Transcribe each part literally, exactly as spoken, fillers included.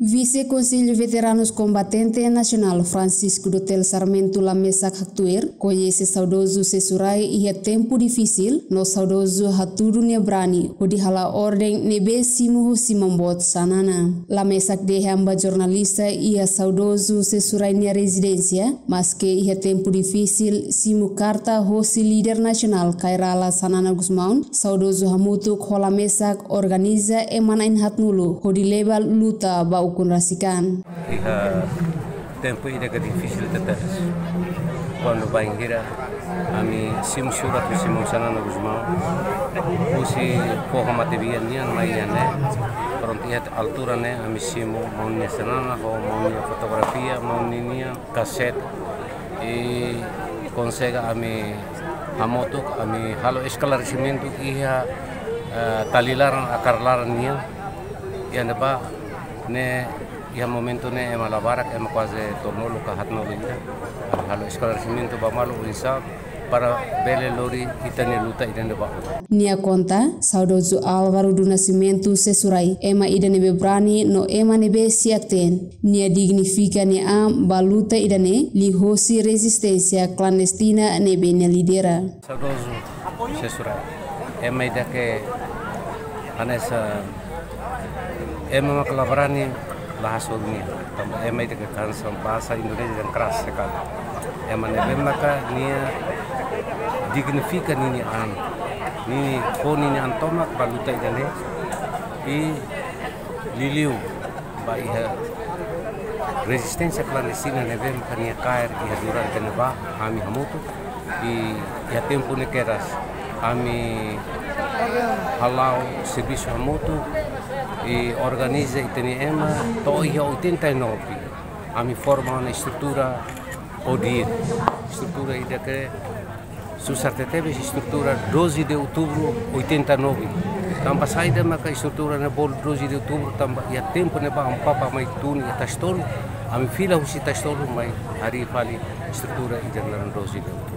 Vise Konsellu Veteranus Kombatente Nasionál Francisco Dotel Sarmento Lamesak haktuir, koñese saudozu Sesurai iha tempu difisil, no saudozu hatudu nia brani hodi hala'o orden ne'ebé simu husi maun-boot Xanana. Lamesak dehan ba jornalista iha saudozu Sesurai nia rezidénsia, maske iha tempu difisil, simu karta hosi líder nasionál Kay Rala Xanana Gusmão, saudozu hamutuk ho Lamesak organiza ema na'in haatnulu hodi leba luta ba ukun rasik an. Iha tempu ida ke difisil tebes. Kuandu bainhira ami simu surat husi maun Xanana Gusmão, husi foho matebian nian mai iha ne'e, prontu iha altura ne'e ami simu maun nia Xanana ho maun nia fotografia, maun ninia kaset, i konsege ami hamutuk, ami halo esklaresimentu iha, eh, tali laran, akar laran nian, iha ne'ebá ne'e, iha momentu ne'e ema la barak, ema kuaze tolunulu ka haatnulu ida. Ami halo esklaresimentu ba malu oinsá para bele lori ita-nia luta ida-ne'ebá. Nia konta, saudozu Álvaro do Nascimento Sesurai, ema ida ne'ebé brani no ema ne'ebé si'ak-teen. Nia dignifika nia an ba luta ida-ne'e liuhosi rezisténsia klandestina ne'ebé nia lidera. Saudozu Sesurai, ema ida ke hanesan ema mak la brani la hasoru nia. Tanba ema ida ke hanesan bahasa Indonesia dehan keras sekali. Ema ne'ebé maka nia dignifika ninia an, nia fó ninia an tomak ba luta ida-ne'e, i liuliu ba iha rezisténsia klandestina ne'ebé maka nia kaer iha durante ne'ebá, ami hamutuk, i iha tempu ne'e kedas ami hala'o servisu hamutuk, i organiza ita-nia ema to'o iha oitenta e nove. Ami forma ona estrutura ODIHR, estrutura ida ke susar tebetebes, estrutura doze de outubro oitenta e nove. Tanba saida maka estrutura ne'e bolu doze de outubro, tanba iha tempu ne'ebá Amu Papa mai tun iha Tasi Tolu, ami fila husi Tasi Tolu mai harii fali estrutura ida naran doze de outubro.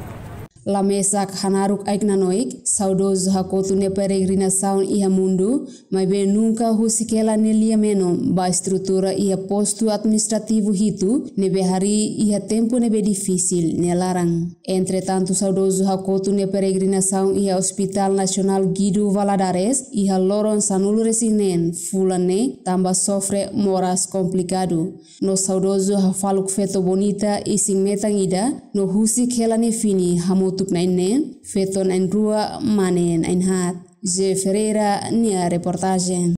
Lamesak hanaruk ai-knanoik, saudozu hakotu nia peregrinasaun iha mundu, maibé nunka husik hela nia lia-menon ba estrutura iha postu administrativu hitu ne'ebé harii iha tempu ne'ebé difisil nia laran. Entretantu, saudozu hakotu nia peregrinasaun iha Hospital Nasionál Guido Valadares iha loron sanulu-resin-neen fulan ne'e tanba sofre moras komplikadu. No saudozu hafaluk feto bonita isin-metan ida, no husik hela nia fini hamutuk na'in-neen, feto na'in-rua, mane na'in-haat. José Ferreira nia reportajen.